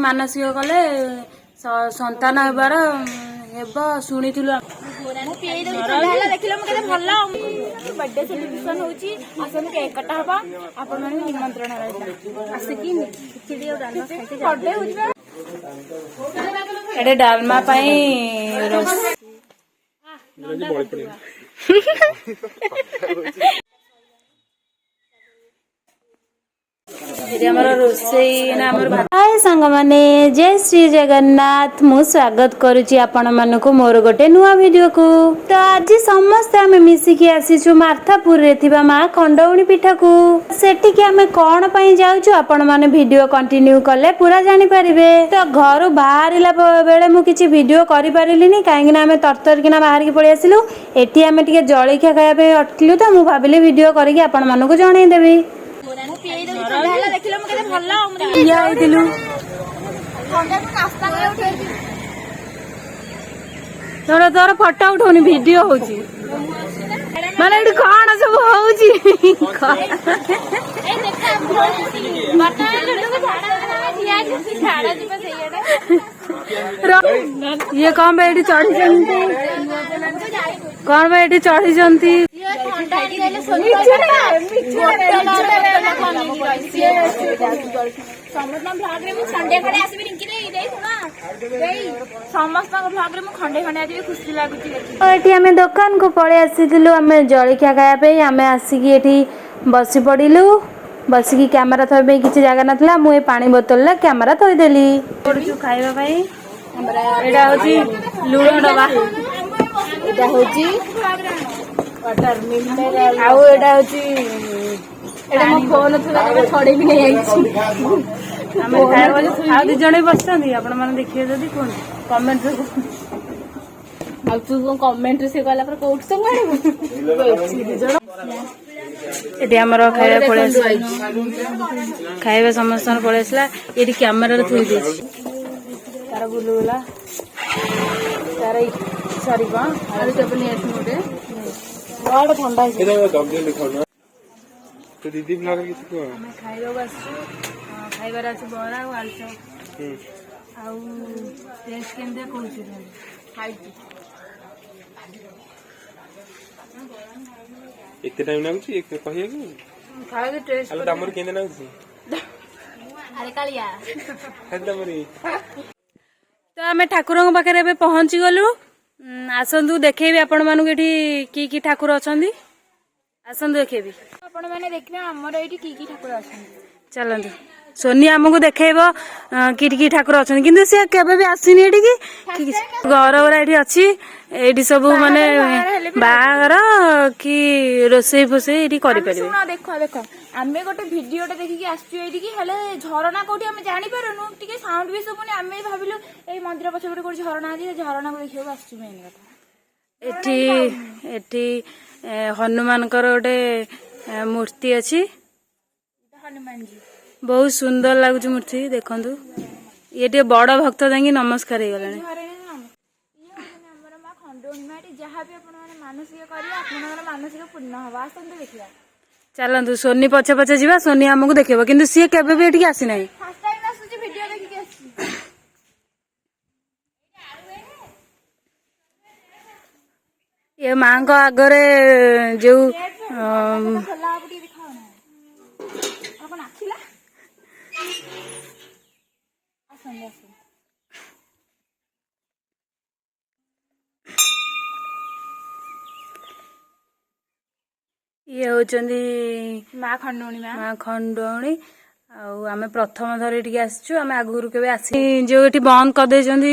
ମାନସିକ କଲେ ସନ୍ତାନ ହେବାର ହେବ ଶୁଣିଥିଲୁ। ମୁଁ ପିଏଇ ଦେବି, ଥଣ୍ଡା ହେଲା। ଦେଖିଲ ମୁଁ କେତେ ଭଲ। ବର୍ଥଡେ ସେଲିବ୍ରେସନ ହଉଛି, ଆସନ୍ତୁ, କେକ୍ କଟା ହବ। ଆପଣମାନଙ୍କୁ ନିମନ୍ତ୍ରଣ ରହିଲା। ଆସିକି ଖିଚିଡି ଆଉ ଡାଲମା ଖାଇକି ବର୍ଥଡେ ହଉଛି ବା। ଏଠି ଡାଲମା ପାଇଁ ରୋଷେଇ। ବଳି ପଡିବ। ଏଠି ଆମର ରୋଷେଇ ନା ଆମର ଭାତ। ହାଏ ସାଙ୍ଗମାନେ, ଜୟ ଶ୍ରୀ ଜଗନ୍ନାଥ। ମୁଁ ସ୍ୱାଗତ କରୁଛି ଆପଣମାନଙ୍କୁ ମୋର ଗୋଟେ ନୂଆ ଭିଡ଼ିଓକୁ। ତ ଆଜି ସମସ୍ତେ ଆମେ ମିଶିକି ଆସିଛୁ ମାର୍ଥାପୁରରେ ଥିବା ମା ଖଣ୍ଡଉଣୀ ପୀଠକୁ। ସେଠିକି ଆମେ କ'ଣ ପାଇଁ ଯାଉଛୁ, ଆପଣମାନେ ଭିଡ଼ିଓ କଣ୍ଟିନ୍ୟୁ କଲେ ପୁରା ଜାଣିପାରିବେ। ତ ଘରୁ ବାହାରିଲା ବେଳେ ମୁଁ କିଛି ଭିଡ଼ିଓ କରିପାରିଲିନି, କାହିଁକିନା ଆମେ ତରତର କିନା ବାହାରିକି ପଳେଇ ଆସିଲୁ। ଏଠି ଆମେ ଟିକେ ଜଳଖିଆ ଖାଇବା ପାଇଁ ଅଟକିଲୁ, ତ ମୁଁ ଭାବିଲି ଭିଡ଼ିଓ କରିକି ଆପଣମାନଙ୍କୁ ଜଣେଇଦେବି। ମୁଁ ପିଏଇ ଦେବି, ଥଣ୍ଡା ହେଲା। ଦେଖିଲ ମୁଁ କେତେ ଭଲ। ମୁଁ ଠିଆ ହେଇଥିଲୁ। ଥଣ୍ଡାକୁ ନାସ୍ତା କରିବାକୁ ଠିଆ। ତୋର ତୋର ଫଟୋ ଉଠଉନି, ଭିଡିଓ ହଉଛି। ମାନେ ଏଠି କଣ ସବୁ ହଉଛି? ଏ ଦେଖ, ବର୍ତ୍ତମାନ ଝାଡା ଠିଆ ହେଇଛି, ଝାଡା ଯିବ ସେଇଆଡେ। ଇଏ କଣ ପାଇଁ ଏଠି ଚଢିଛନ୍ତି? କଣ ପାଇଁ ଏଠି ଚଢିଛନ୍ତି? ଥଣ୍ଡା ଆଣିକି ସମସ୍ତଙ୍କ ଭ୍ଲଗରେ ମୁଁ ଖଣ୍ଡେ ଖଣ୍ଡେ ଆସିବି। ରିଙ୍କି ଦେଇ ଦେଇ, ଶୁଣ ଦେଇ, ସମସ୍ତଙ୍କ ଭ୍ଲଗରେ ମୁଁ ଖଣ୍ଡେ ଖଣ୍ଡେ ଆସିବି। ଖୁସି ଲାଗୁଛି ଦେଖି। ଏଠି ଆମେ ଦୋକାନକୁ ପଳେଇ ଆସିଥିଲୁ ଆମେ ଜଳଖିଆ ଖାଇବା ପାଇଁ। ଆମେ ଆସିକି ଏଠି ବସି ପଡ଼ିଲୁ। ବସିକି କ୍ୟାମେରା ଥୋଇବା ପାଇଁ କିଛି ଜାଗା ନଥିଲା, ମୁଁ ଏ ପାଣି ବୋତଲରେ କ୍ୟାମେରା ଥୋଇଦେଲି। କରୁଛୁ ଖାଇବା ପାଇଁ। ଏଇଟା ହଉଛି ଲୁଣ ଡବା। ଏଇଟା ହଉଛି ଆଉ ଏଇଟା ହଉଛି, ଏଇଟା ମୋ ଫୋନ ଥିଲା, ଛଡେଇକି ନେଇଯାଇଛି। ଆମେ ଖାଇବାକୁ ଆଉ ଦି ଜଣ ବି ବସିଛନ୍ତି। ଆପଣ ମାନେ ଦେଖିବେ ଯଦି କୁହନ୍ତୁ କମେଣ୍ଟରେ। ଆଉ ତୁ କଣ କମେଣ୍ଟରେ ସେ ଗଲା ପରେ କୋଉଠି ସବୁ ଆଣିବୁ? ଦି ଜଣ। ଏଠି ଆମର ଖାଇବା ପଳେଇ ଆସିଲା। ଖାଇବା ସମସ୍ତଙ୍କର ପଳେଇ ଆସିଲା। ଏଠି କ୍ୟାମେରାରେ ଥୋଇ ଦେଇଛି। ତାର ଗୁଲୁଗୁଲା, ତାର ସରି କଣ ଆଳୁ ଚପ ନେଇ ଆସିବୁ ଗୋଟେ। ବଡ ଥଣ୍ଡା ହେଇଛି। ଏଇଟା ଜଲ୍ଦି ଜଲ୍ଦି ଖାଉନ ତ। ଦିଦି, ବ୍ଲଗରେ କିଛି କୁହ। ଆମେ ଖାଇବାକୁ ଆସିଛୁ। ଖାଇବାରେ ଅଛି ବରା ଆଉ ଆଳୁଚପ। ଆଉ ଟେଷ୍ଟ କେମିତିଆ କହୁଛି? ଖାଇଛି। ଏତେ ଟାଇମ୍ ଲାଗୁଛି କହିବାକୁ? ଖାଇକି ଟେଷ୍ଟ। ଆଲୋ, ତମର କେମିତି ଲାଗୁଛି? ଆରେ କାଳିଆ। ଖାଇ ତମରି। ତ ଆମେ ଠାକୁରଙ୍କ ପାଖରେ ଏବେ ପହଞ୍ଚି ଗଲୁ। ଆସନ୍ତୁ ଦେଖେଇବି ଆପଣମାନଙ୍କୁ ଏଠି କି କି ଠାକୁର ଅଛନ୍ତି। ଆସନ୍ତୁ ଦେଖେଇବି। ଆପଣ ମାନେ ଦେଖିବେ ଆମର ଏଇଠି କି କି ଠାକୁର ଅଛନ୍ତି। ଚାଲନ୍ତୁ, ସୋନି ଆମକୁ ଦେଖେଇବ କି କି ଠାକୁର ଅଛନ୍ତି। କିନ୍ତୁ ସେ କେବେ ବି ଆସିନି ଏଠିକି। କି ଘର ଗୁରା ଏଠି ଅଛି। ଏଇଠି ସବୁ ମାନେ ବାହାଘର କି ରୋଷେଇ ଫୋଷେଇ ଏଇଠି କରିପାରିବେ। ଶୁଣ, ଦେଖ ଦେଖ, ଆମେ ଗୋଟେ ଭିଡିଓଟା ଦେଖିକି ଆସିଛୁ ଏଇଠିକି। ହେଲେ ଝରଣା କୋଉଠି ଆମେ ଜାଣିପାରୁନୁ, ଟିକେ ସାଉଣ୍ଡ ବି ଶୁଭୁନି। ଆମେ ଭାବିଲୁ ଏଇ ମନ୍ଦିର ପଛପଟେ କୋଉଠି ଝରଣା ଅଛି, ସେ ଝରଣାକୁ ଦେଖିବାକୁ ଆସିଛୁ, ମେନ୍ କଥା। ଏଠି ଏଠି ହନୁମାନଙ୍କର ଗୋଟେ ମୂର୍ତ୍ତି ଅଛି। ହନୁମାନଜୀ। ବହୁତ ସୁନ୍ଦର ଲାଗୁଛି ମୂର୍ତ୍ତି, ଦେଖନ୍ତୁ। ଇଏ ଟିକେ ବଡ ଭକ୍ତ, ଯାଇକି ନମସ୍କାର ହେଇଗଲାଣି। ଝରଣା ଇଏ ହଉଛନ୍ତି ଆମର ମା ଖଣ୍ଡୁଆଣୀ ମା। ଏଠି ଯାହା ବି ଆପଣ ମାନେ ମାନସିକ କରିବେ, ଆପଣଙ୍କର ମାନସିକ ପୂର୍ଣ୍ଣ ହବ। ଆସନ୍ତୁ ଦେଖିବା। ଚାଲନ୍ତୁ, ସୋନି ପଛେ ପଛେ ଯିବା। ସୋନି ଆମକୁ ଦେଖିବ, କିନ୍ତୁ ସିଏ କେବେ ବି ଏଠିକି ଆସିନାହିଁ। ଫାର୍ଷ୍ଟ ଟାଇମ୍ ଆସୁଛି, ଭିଡିଓ ଦେଖିକି ଆସିଛି। ଏ ମାଙ୍କ ଆଗରେ ଯୋଉ ଖୋଲା ହବ, ଟିକେ ଦେଖାଅ ନା। ଆଉ କଣ ଆଖିଲା? ଆସନ୍ତୁ ଆସନ୍ତୁ। ଇଏ ହଉଛନ୍ତି ମା ଖଣ୍ଡୁଆଣୀ ମା। ମା ଖଣ୍ଡୁଆଣୀ। ଆଉ ଆମେ ପ୍ରଥମ ଥର ଏଠିକି ଆସିଛୁ, ଆମେ ଆଗରୁ କେବେ ଆସି ଯୋଉ ଏଠି ବନ୍ଦ କରିଦେଇଛନ୍ତି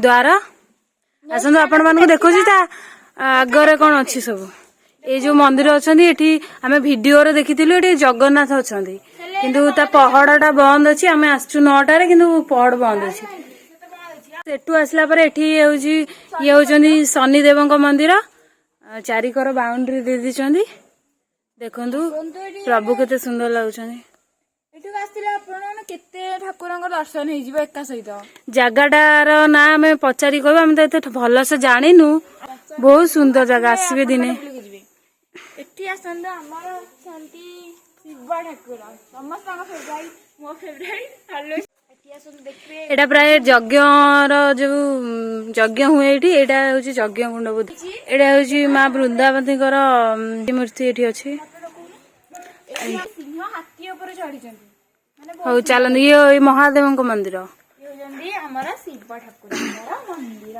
ଦ୍ୱାର। ଆସନ୍ତୁ, ଆପଣ ମାନଙ୍କୁ ଦେଖୁଛି ତା ଆଗରେ କଣ ଅଛି ସବୁ। ଏଇ ଯୋଉ ମନ୍ଦିର ଅଛନ୍ତି, ଏଠି ଆମେ ଭିଡିଓରେ ଦେଖିଥିଲୁ, ଏଠି ଜଗନ୍ନାଥ ଅଛନ୍ତି, କିନ୍ତୁ ତା ପହଡ ଟା ବନ୍ଦ ଅଛି। ଆମେ ଆସିଛୁ 9ଟାରେ, କିନ୍ତୁ ପହଡ ବନ୍ଦ ଅଛି। ସେଠୁ ଆସିଲା ପରେ ଏଠି ହେଉଛି, ଇଏ ହଉଛନ୍ତି ଶନିଦେବଙ୍କ ମନ୍ଦିର। ଚାରିକର ବାଉଣ୍ଡ୍ରି ଦେଇ ଦେଇଛନ୍ତି। ଦେଖନ୍ତୁ ପ୍ରଭୁ କେତେ ସୁନ୍ଦର ଲାଗୁଛନ୍ତି। ଏଠିକୁ ଆସିଲେ ଆପଣ ମାନେ କେତେ ଠାକୁରଙ୍କ ଦର୍ଶନ ହେଇଯିବ ଏକା ସହିତ। ଜାଗାଟାର ନାଁ ଆମେ ପଚାରି କହିବୁ, ଆମେ ତ ଏତେ ଭଲସେ ଜାଣିନୁ। ବହୁତ ସୁନ୍ଦର ଜାଗା, ଆସିବେ ଦିନେ। ବୁଲିକି ଯିବେ। ଏଠି ଆସନ୍ତୁ, ଆମର ଅଛନ୍ତି ଶିବ ଠାକୁର, ସମସ୍ତଙ୍କ ଫେଭରାଇଟ୍, ମୋ ଫେଭରାଇଟ୍। ହ୍ୟାଲୋ, ଏଠି ଏଇଟା ପ୍ରାୟ ଯଜ୍ଞର ଯୋଉ ଯଜ୍ଞ ହୁଏ ଏଇଠି, ଏଇଟା ହଉଛି ଯଜ୍ଞ କୁଣ୍ଡ ବୋଧେ। ଏଇଟା ହଉଛି ମା ବୃନ୍ଦାବତୀଙ୍କର ମୂର୍ତ୍ତି ଏଠି ଅଛି। ସିଂହ ହାତୀ ଉପରେ ଚଢିଛନ୍ତି ମାନେ। ହଉ ଚାଲନ୍ତୁ, ଇଏ ଏଇ ମହାଦେବଙ୍କ ମନ୍ଦିର। ଇଏ ହଉଛନ୍ତି ଆମର ଶିବ ଠାକୁରଙ୍କର ମନ୍ଦିର।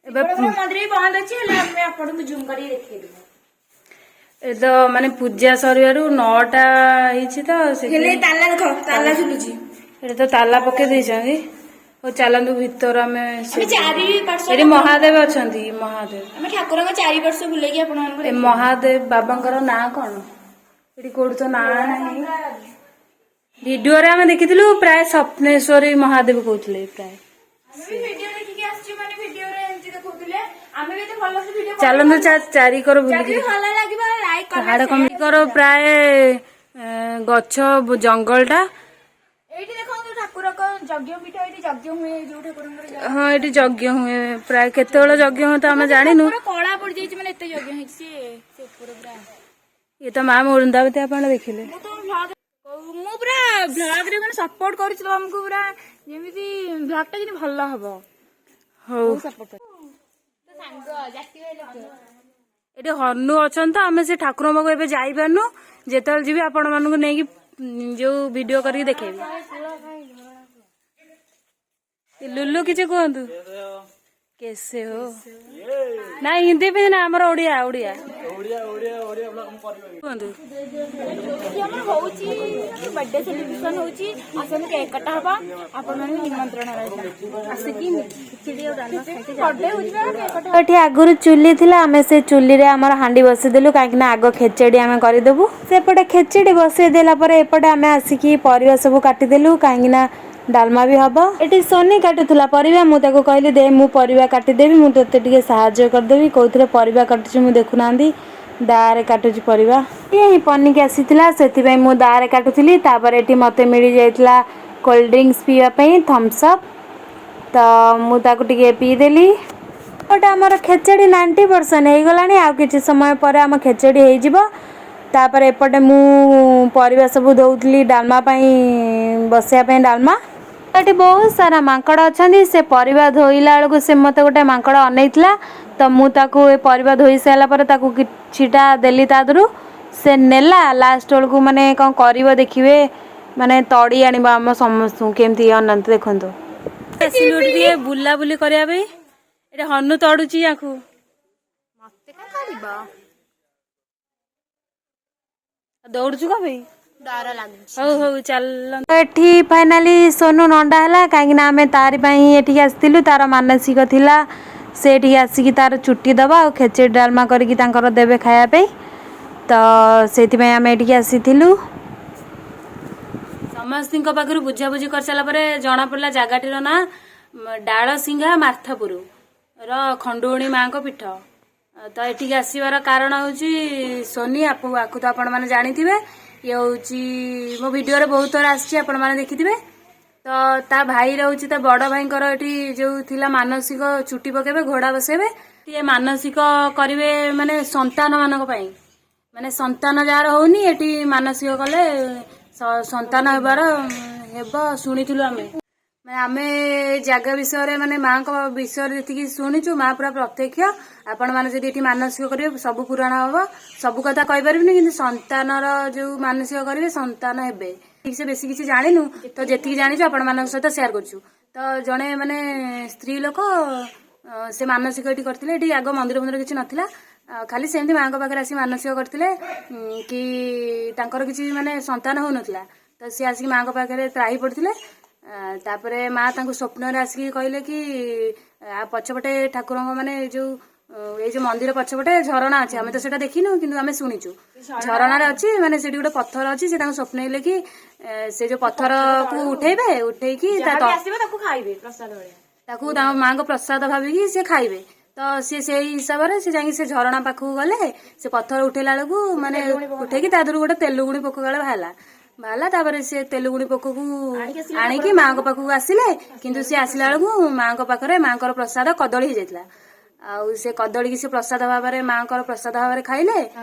ଏବେ ଶିବ ମନ୍ଦିର ବି ବନ୍ଦ ଅଛି, ହେଲେ ଆମେ ଆପଣଙ୍କୁ ଜୁମ୍ କରିକି ଦେଖେଇଦେବୁ। ଏ ତ ମାନେ ପୂଜା ସରିବାରୁ 9ଟା ହେଇଛି ତ ସେଥିପାଇଁ। ତାଲା ଦେଖ, ତାଲା ଝୁଲୁଛି। ଏଠି ତ ତାଲା ପକେଇ ଦେଇଛନ୍ତି। ହଉ ଚାଲନ୍ତୁ ଭିତର ଆମେ। ଆମେ ଚାରି ପାର୍ଶ୍ୱ ଏଠି ମହାଦେବ ଅଛନ୍ତି, ମହାଦେବ। ଆମେ ଠାକୁରଙ୍କ ଚାରି ବର୍ଷ ବୁଲେଇକି ଆପଣମାନଙ୍କୁ ଏ ମହାଦେବ ବାବାଙ୍କର ନାଁ କଣ? ଏଠି କୋଉଠି ତ ନାଁ ନାହିଁ। ଭିଡିଓରେ ଆମେ ଦେଖିଥିଲୁ, ପ୍ରାୟ ସ୍ୱପ୍ନେଶ୍ୱରୀ ମହାଦେବ କହୁଥିଲେ ପ୍ରାୟ। ଆମେ ବି ଭିଡିଓ ଦେଖିକି ଆସିଛୁ, ମାନେ ଭିଡିଓରେ ଏମିତି ଦେଖଉଥିଲେ। ଆମେ ବି ଏତେ ଭଲସେ ଭିଡିଓ ଚାଲନ୍ତୁ ଚାରିକର ବୁଲିକି ଯଦି ଭଲ ଲାଗିବ ଲାଇକ୍ ପାହାଡ କମିକର ପ୍ରାୟ ଗଛ ଜଙ୍ଗଲଟା। ଏଇଠି ଦେଖନ୍ତୁ ଠାକୁରଙ୍କ ଯଜ୍ଞ ପୀଠ। ଏଇଠି ଯଜ୍ଞ ହୁଏ, ଯୋଉ ଠାକୁରଙ୍କର ଯଜ୍ଞ। ହଁ, ଏଠି ଯଜ୍ଞ ହୁଏ ପ୍ରାୟ। କେତେବେଳେ ଯଜ୍ଞ ହୁଏ ତ ଆମେ ଜାଣିନୁ। ପୁରା କଳା ପଡିଯାଇଛି, ମାନେ ଏତେ ଯଜ୍ଞ ହେଇଛି। ସେ ଉପରେ ପୁରା ଇଏ ତ ମା ବୃନ୍ଦାବତୀ ଆପଣ ଦେଖିଲେ। ମୁଁ ତ ଭ୍ଲଗ, ମୁଁ ପୁରା ଭ୍ଲଗ ରେ ମାନେ ସପୋର୍ଟ କରୁଛି ତମକୁ ପୁରା, ଯେମିତି ଭ୍ଲଗ ଟା ଯେମିତି ଭଲ ହବ। ହଉ। ସପୋର୍ଟ ସାଙ୍ଗ ଜାତି ଭାଇ ଲୋକ। ଏଠି ହନୁ ଅଛନ୍ତି ତ ଆମେ ସେ ଠାକୁରଙ୍କ ପାଖକୁ ଏବେ ଯାଇପାରୁନୁ। ଯେତେବେଳେ ଯିବି ଆପଣ ମାନଙ୍କୁ ନେଇକି ଯୋଉ ଭିଡିଓ କରିକି ଦେଖେଇବି। ଏ ଲୁଲୁ, କିଛି କୁହନ୍ତୁ। कैसे हो? ନାଇଁ, ହିନ୍ଦୀ ବି ନା, ଆମର ଓଡିଆ ଓଡିଆ କୁହନ୍ତୁ। ଏଠି ଆମର ହଉଛି ବର୍ଥଡେ ସେଲିବ୍ରେସନ ହଉଛି। ଆସନ୍ତୁ, କେକ୍ କଟା ହବ, ଆପଣମାନଙ୍କୁ ନିମନ୍ତ୍ରଣ ରହିଲା। ଆସିକି ଖିଚୁଡ଼ି ଆଉ ଡାଲମା ଖାଇକି ବର୍ଥଡେ ହଉଛି ବା, କେକ୍ କଟା। ଏଠି ଆଗରୁ ଚୁଲି ଥିଲା, ଆମେ ସେ ଚୁଲିରେ ଆମର ହାଣ୍ଡି ବସେଇଦେଲୁ, କାହିଁକି ନା ଆଗ ଖେଚେଡ଼ି ଆମେ କରିଦେବୁ। ସେପଟେ ଖେଚେଡ଼ି ବସେଇ ଦେଲା ପରେ ଏପଟେ ଆମେ ଆସିକି ପରିବା ସବୁ କାଟିଦେଲୁ, କାହିଁକି ନା ଡାଲମା ବି ହବ। ଏଠି ସୋନି କାଟୁଥିଲା ପରିବା। ମୁଁ ତାକୁ କହିଲି, ଦେ ମୁଁ ପରିବା କାଟିଦେବି, ମୁଁ ତୋତେ ଟିକେ ସାହାଯ୍ୟ କରିଦେବି। କୋଉଥିରେ ପରିବା କାଟୁଛି ମୁଁ, ଦେଖୁନାହାନ୍ତି, ଦାଆରେ କାଟୁଛି ପରିବା। ଇଏ ହିଁ ପନିକି ଆସିଥିଲା, ସେଥିପାଇଁ ମୁଁ ଦାଆରେ କାଟୁଥିଲି। ତାପରେ ଏଠି ମୋତେ ମିଳିଯାଇଥିଲା କୋଲ୍ଡ ଡ୍ରିଙ୍କସ୍ ପିଇବା ପାଇଁ ଥମ୍ସ ଅପ୍, ତ ମୁଁ ତାକୁ ଟିକେ ପିଇଦେଲି। ଏପଟେ ଆମର ଖେଚେଡ଼ି 90% ହେଇଗଲାଣି, ଆଉ କିଛି ସମୟ ପରେ ଆମ ଖେଚେଡ଼ି ହେଇଯିବ। ତାପରେ ଏପଟେ ମୁଁ ପରିବା ସବୁ ଧୋଉଥିଲି ଡାଲମା ପାଇଁ, ବସେଇବା ପାଇଁ ଡାଲମା। ଏଠି ବହୁତ ସାରା ମାଙ୍କଡ଼ ଅଛନ୍ତି। ସେ ପରିବା ଧୋଇଲା ବେଳକୁ ସେ ମୋତେ ଗୋଟେ ମାଙ୍କଡ଼ ଅନେଇଥିଲା, ତ ମୁଁ ତାକୁ ଏ ପରିବା ଧୋଇ ସାରିଲା ପରେ ତାକୁ କିଛିଟା ଦେଲି, ତା ଦେହରୁ ସେ ନେଲା। ଲାଷ୍ଟ ବେଳକୁ ମାନେ କ'ଣ କରିବ ଦେଖିବେ, ମାନେ ତଡ଼ି ଆଣିବ ଆମ ସମସ୍ତଙ୍କୁ। କେମିତି ଅନାନ୍ତୁ, ଦେଖନ୍ତୁ। ଆସିଲୁ ଏଠି ଟିକେ ବୁଲାବୁଲି କରିବା ପାଇଁ। ଏଠି ହନୁ ତଡୁଛି ୟାକୁ। ମତେ କଣ କରିବ? ଦୌଡୁଛୁ କଣ ପାଇଁ? ଡର ଲାଗୁଛି। ହଉ ହଉ, ଚାଲ। ଏଠି ଫାଇନାଲି ସୋନୁ ନଣ୍ଡା ହେଲା, କାହିଁକି ନା ଆମେ ତାରି ପାଇଁ ହିଁ ଏଠିକି ଆସିଥିଲୁ। ତାର ମାନସିକ ଥିଲା, ସେ ଏଠିକି ଆସିକି ତାର ଚୁଟି ଦବା ଆଉ ଖେଚେଡ଼ି ଡାଲମା କରିକି ତାଙ୍କର ଦେବେ ଖାଇବା ପାଇଁ, ତ ସେଇଥିପାଇଁ ଆମେ ଏଠିକି ଆସିଥିଲୁ। ସମସ୍ତଙ୍କ ପାଖରୁ ବୁଝାବୁଝି କରିସାରିଲା ପରେ ଜଣାପଡ଼ିଲା ଜାଗାଟିର ନାଁ ଡାଳସିଂହା ମାର୍ଥାପୁର ର ଖଣ୍ଡୁଅଣି ମାଙ୍କ ପୀଠ। ତ ଏଠିକି ଆସିବାର କାରଣ ହଉଛି ସୋନି। ଆକୁ ତ ଆପଣମାନେ ଜାଣିଥିବେ, ଇଏ ହଉଛି ମୋ ଭିଡିଓରେ ବହୁତ ଥର ଆସିଛି, ଆପଣମାନେ ଦେଖିଥିବେ। ତ ତା ଭାଇ ରହୁଛି, ତା ବଡ ଭାଇଙ୍କର ଏଠି ଯୋଉ ଥିଲା ମାନସିକ, ଚୁଟି ପକେଇବେ, ଘୋଡା ବସେଇବେ, ଟିକେ ମାନସିକ କରିବେ, ମାନେ ସନ୍ତାନ ମାନଙ୍କ ପାଇଁ, ମାନେ ସନ୍ତାନ ଯାହାର ହଉନି ଏଠି ମାନସିକ କଲେ ସନ୍ତାନ ହେବାର ହେବ ଶୁଣିଥିଲୁ ଆମେ। ମାନେ ଆମେ ଏ ଜାଗା ବିଷୟରେ, ମାନେ ମାଙ୍କ ବିଷୟରେ ଯେତିକି ଶୁଣିଛୁ, ମା ପୁରା ପ୍ରତ୍ୟକ୍ଷ। ଆପଣ ମାନେ ଯଦି ଏଠି ମାନସିକ କରିବେ ସବୁ ପୂରଣ ହବ। ସବୁ କଥା କହିପାରିବିନି, କିନ୍ତୁ ସନ୍ତାନର ଯୋଉ ମାନସିକ କରିବେ ସନ୍ତାନ ହେବେ। ଠିକ ସେ ବେଶୀ କିଛି ଜାଣିନୁ, ତ ଯେତିକି ଜାଣିଛୁ ଆପଣମାନଙ୍କ ସହିତ ସେୟାର କରୁଛୁ। ତ ଜଣେ ମାନେ ସ୍ତ୍ରୀ ଲୋକ ସେ ମାନସିକ ଏଠି କରିଥିଲେ। ଏଠି ଆଗ ମନ୍ଦିର ଫନ୍ଦିର କିଛି ନଥିଲା, ଖାଲି ସେମିତି ମାଙ୍କ ପାଖରେ ଆସି ମାନସିକ କରିଥିଲେ କି ତାଙ୍କର କିଛି ମାନେ ସନ୍ତାନ ହଉନଥିଲା, ତ ସିଏ ଆସିକି ମାଙ୍କ ପାଖରେ ତ୍ରାହି ପଡିଥିଲେ। ତାପରେ ମା ତାଙ୍କୁ ସ୍ୱପ୍ନରେ ଆସିକି କହିଲେ କି ପଛପଟେ ଠାକୁରଙ୍କ ମାନେ ଏଇ ଯୋଉ ମନ୍ଦିର ପଛପଟେ ଝରଣା ଅଛି। ଆମେ ତ ସେଟା ଦେଖିନୁ, କିନ୍ତୁ ଆମେ ଶୁଣିଛୁ ଝରଣାରେ ଅଛି, ମାନେ ସେଠି ଗୋଟେ ପଥର ଅଛି। ସେ ତାଙ୍କୁ ସ୍ୱପ୍ନ କି ସେ ଯୋଉ ପଥରକୁ ଉଠେଇବେ, ଉଠେଇକି ତା ଆସିବ ତାକୁ ଖାଇବେ ପ୍ରସାଦ ଭଳିଆ। ତାକୁ ତାଙ୍କ ମାଙ୍କ ପ୍ରସାଦ ଭାବିକି ସେ ଖାଇବେ। ତ ସିଏ ସେଇ ହିସାବରେ ସେ ଯାଇକି ସେ ଝରଣା ପାଖକୁ ଗଲେ। ସେ ପଥର ଉଠେଇଲା ବେଳକୁ, ମାନେ ଉଠେଇକି ତା ଦେହରୁ ଗୋଟେ ତେଲୁଗୁଣି ପୋକ କାଳେ ବାହାରିଲା ବାହାରିଲା ତାପରେ ସେ ତେଲୁଗୁଣି ପୋକକୁ ଆଣିକି ମାଙ୍କ ପାଖକୁ ଆସିଲେ। କିନ୍ତୁ ସେ ଆସିଲା ବେଳକୁ ମାଙ୍କ ପାଖରେ ମାଙ୍କର ପ୍ରସାଦ କଦଳୀ ହେଇଯାଇଥିଲା। ଆଉ ସେ କଦଳୀକି ସେ ପ୍ରସାଦ ଭାବରେ, ମାଙ୍କର ପ୍ରସାଦ ଭାବରେ ଖାଇଲେ,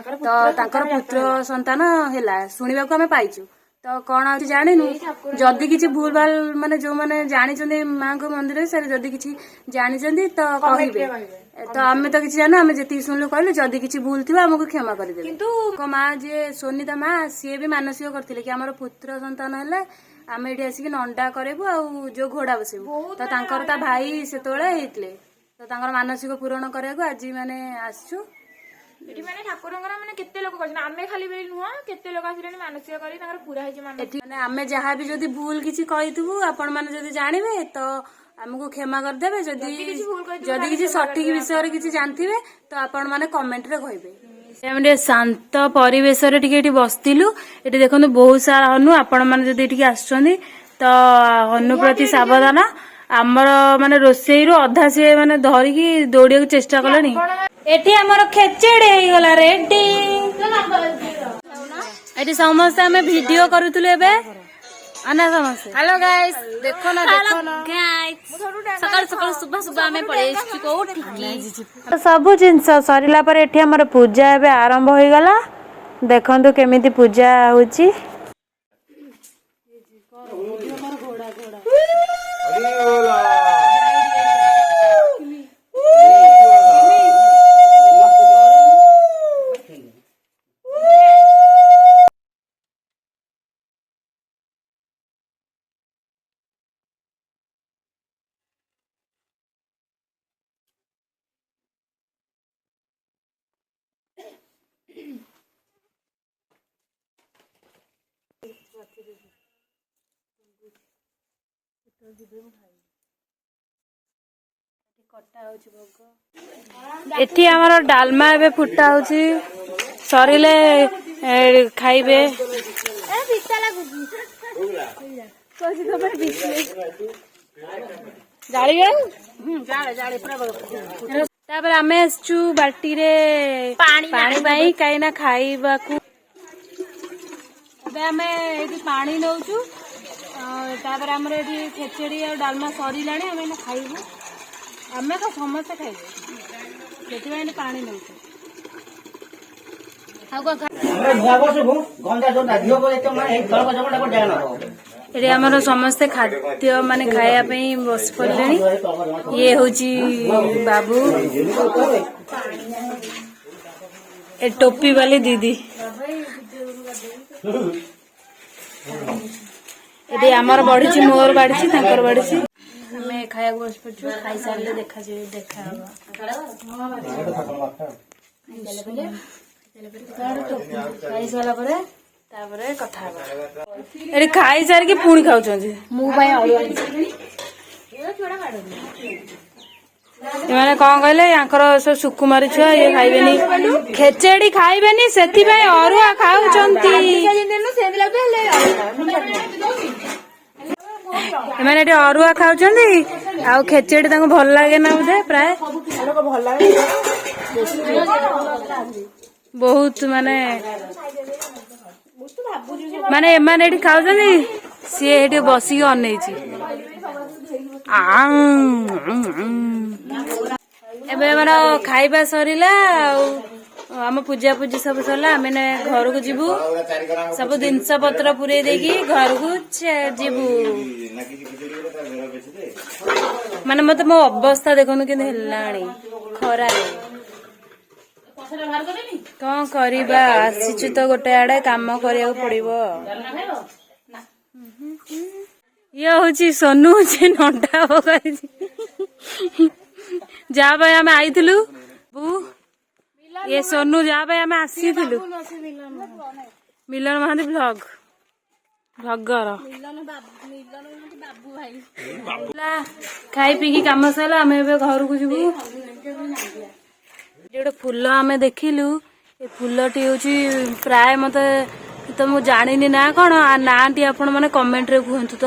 ତ ତାଙ୍କର ପୁତ୍ର ସନ୍ତାନ ହେଲା, ଶୁଣିବାକୁ ଆମେ ପାଇଛୁ। ତ ତ କଣ ଆଉ ଜାଣିନୁ। ଯଦି କିଛି ଭୁଲ ଭାଲ, ମାନେ ଯୋଉମାନେ ଜାଣିଛନ୍ତି ମାଙ୍କ ମନ୍ଦିର ବିଷୟରେ, ଯଦି କିଛି ଜାଣିଛନ୍ତି ତ କହିବେ। ତ ଆମେ ତ କିଛି ଜାଣିନୁ, ଆମେ ଯେତିକି ଶୁଣିଲୁ କହିଲୁ। ଯଦି କିଛି ଭୁଲ ଥିବ ଆମକୁ କ୍ଷମା କରିଦେବେ। କିନ୍ତୁ ମା ଯିଏ ସୁନିତା ମା, ସିଏ ବି ମାନସିକ କରିଥିଲେ କି ଆମର ପୁତ୍ର ସନ୍ତାନ ହେଲେ ଆମେ ଏଠି ଆସିକି ନଣ୍ଡା କରିବୁ ଆଉ ଯୋଉ ଘୋଡା ବସିବୁ। ତ ତାଙ୍କର ତା ଭାଇ ସେତେବେଳେ ହେଇଥିଲେ, ତ ତାଙ୍କର ମାନସିକ ପୂରଣ କରିବାକୁ ଆଜି ମାନେ ଆସିଛୁ। ଏଠି ମାନେ ଠାକୁରଙ୍କର ମାନେ କେତେ ଲୋକ କରିଛନ୍ତି, ଆମେ ଖାଲି ବୋଲି ନୁହଁ, କେତେ ଲୋକ ଆସିଲେଣି ମାନସିକ କରି, ତାଙ୍କର ପୁରା ହେଇଛି ମାନସିକ। ଏଠି ମାନେ ଆମେ ଯାହା ବି ଯଦି ଭୁଲ କିଛି କହିଥିବୁ, ଆପଣ ମାନେ ଯଦି ଜାଣିବେ ତ ଆମକୁ କ୍ଷମା କରିଦେବେ। ଯଦି କିଛି ଭୁଲ କହିଥିବୁ, ଯଦି କିଛି ସଠିକ ବିଷୟରେ କିଛି ଜାଣିଥିବେ ତ ଆପଣ ମାନେ କମେଣ୍ଟରେ କହିବେ। ଆମେ ଟିକେ ଶାନ୍ତ ପରିବେଶରେ ଟିକେ ଏଠି ବସିଥିଲୁ। ଏଠି ଦେଖନ୍ତୁ ବହୁତ ସାରା ହନୁ। ଆପଣ ମାନେ ଯଦି ଏଠିକି ଆସୁଛନ୍ତି ତ ହନୁ ପ୍ରତି ସାବଧାନ। ଆମର ମାନେ ରୋଷେଇରୁ ଅଧା ସିଏ ମାନେ ଧରିକି ଦୌଡିବାକୁ ଚେଷ୍ଟା କଲେଣି। ଏଠି ଆମର ଖେଚେଡି ହେଇଗଲା ରେଡି। ଏଠି ସମସ୍ତେ ଆମେ ଭିଡିଓ କରୁଥିଲୁ ଏବେ। ଅନା ସମସ୍ତେ। ହ୍ୟାଲୋ ଗାଇସ୍, ଦେଖ ନା, ଦେଖ ନା। ସକାଳୁ ସକାଳୁ ଶୁଭ ଶୁଭ, ଆମେ ପଳେଇ ଆସିଛୁ କୋଉଠିକି? ସବୁ ଜିନିଷ ସରିଲା ପରେ ଏଠି ଆମର ପୂଜା ଏବେ ଆରମ୍ଭ ହେଇଗଲା। ଦେଖନ୍ତୁ କେମିତି ପୂଜା ହଉଛି। ଏଠି ଆମର ଡାଲମା ଏବେ ଫୁଟା ହଉଛି, ସରିଲେ ଖାଇବେ। ତାପରେ ଆମେ ଆସିଛୁ ବାଲ୍ଟିରେ ପାଣି ପାଇଁ, କାହିଁକି ନା ଖାଇବାକୁ। ଏବେ ଆମେ ଏଇଠି ପାଣି ନଉଛୁ। ତାପରେ ଆମର ଏଠି ଖେଚେଡି ଆଉ ଡାଲମା ସରିଲାଣି, ଆମେ ଏଇନା ଖାଇବୁ। ଆମେ ତ ସମସ୍ତେ ଖାଇବୁ, ସେଥିପାଇଁ ଏଠି ପାଣି ନଉଛୁ। ଆଉ କଣ? ଏଠି ଆମର ସମସ୍ତେ ଖାଦ୍ୟ ମାନେ ଖାଇବା ପାଇଁ ବସି ପଡିଲେଣି। ଇଏ ହଉଛି ବାବୁ, ଏ ଟୋପି ବାଲି ଦିଦି। ଏଠି ଆମର ବଢିଛି, ମୋର ବାଢିଛି, ତାଙ୍କର ବାଢିଛି। ଆମେ ଖାଇବାକୁ ବସି ପଡିଛୁ। ଖାଇସାରିଲେ ଦେଖାଯିବ, ଦେଖା ହବ। ଖାଇସାରିଲା ପରେ ତାପରେ କଥା ହବା। ଏଠି ଖାଇସାରିକି ପୁଣି ଖାଉଛନ୍ତି। ମୁଁ ପାଇଁ ଅରୁଆ। ଏମାନେ କଣ କହିଲେ, ୟାଙ୍କର ସବୁ ସୁକୁମାରୀ ଛୁଆ, ଇଏ ଖାଇବେନି ଖେଚେଡି ଖାଇବେନି, ସେଥିପାଇଁ ଅରୁଆ ଖାଉଛନ୍ତି। ଏମାନେ ଏଠି ଅରୁଆ ଖାଉଛନ୍ତି ଆଉ ଖେଚେଡି ତାଙ୍କୁ ଭଲ ଲାଗେ ନା ବୋଧେ। ପ୍ରାୟ ବହୁତ ମାନେ ମାନେ ଏମାନେ ଏଠି ଖାଉଛନ୍ତି, ସିଏ ଏଠି ବସିକି ଅନେଇଛି। ଆଉଁ, ଉଁ, ଉଁ। ଏବେ ଆମର ଖାଇବା ସରିଲା ଆଉ ଆମ ପୂଜା ପୂଜି ସବୁ ସରିଲା। ଆମେ ଏଇନା ଘରକୁ ଯିବୁ, ସବୁ ଜିନିଷ ପତ୍ର ପୁରେଇ ଦେଇକି ଘରକୁ ଯିବୁ। ମାନେ ମତେ ମୋ ଅବସ୍ଥା ଦେଖନ୍ତୁ କେମିତି ହେଲାଣି ଖରାରେ। କଣ କରିବା, ଆସିଛୁ ତ ଗୋଟେ ଆଡେ କାମ କରିବାକୁ ପଡିବ। ଇଏ ହଉଛି ସୋନୁ, ସେ ନଣ୍ଡା ପକାଇଛି, ଯାହା ପାଇଁ ଆମେ ଆଇଥିଲୁ। ଇଏ ସୋନୁ, ଯାହା ପାଇଁ ଆମେ ଆସିଥିଲୁ। ମିଲନ ମହାନ୍ତି ଭ୍ଲଗ ଭ୍ଲଗର। ଖାଇ ପିଇକି କାମ ସରିଲା, ଆମେ ଏବେ ଘରକୁ ଯିବୁ। ଏଠି ଗୋଟେ ଫୁଲ ଆମେ ଦେଖିଲୁ। ଏ ଫୁଲଟି ହଉଛି ପ୍ରାୟ ମତେ ତ ମୁଁ ଜାଣିନି ନା କଣ, ଆ ନାଁଟି ଆପଣ ମାନେ କମେଣ୍ଟରେ କୁହନ୍ତୁ। ତ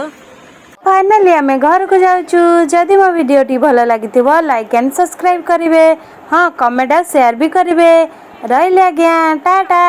ଫାଇନାଲି ଆମେ ଘରକୁ ଯାଉଛୁ। ଯଦି ମୋ ଭିଡ଼ିଓଟି ଭଲ ଲାଗିଥିବ, ଲାଇକ୍ ଆଣ୍ଡ ସବସ୍କ୍ରାଇବ୍ କରିବେ। ହଁ, କମେଣ୍ଟ ଆଉ ସେୟାର ବି କରିବେ। ରହିଲି ଆଜ୍ଞା, ଟାଟା।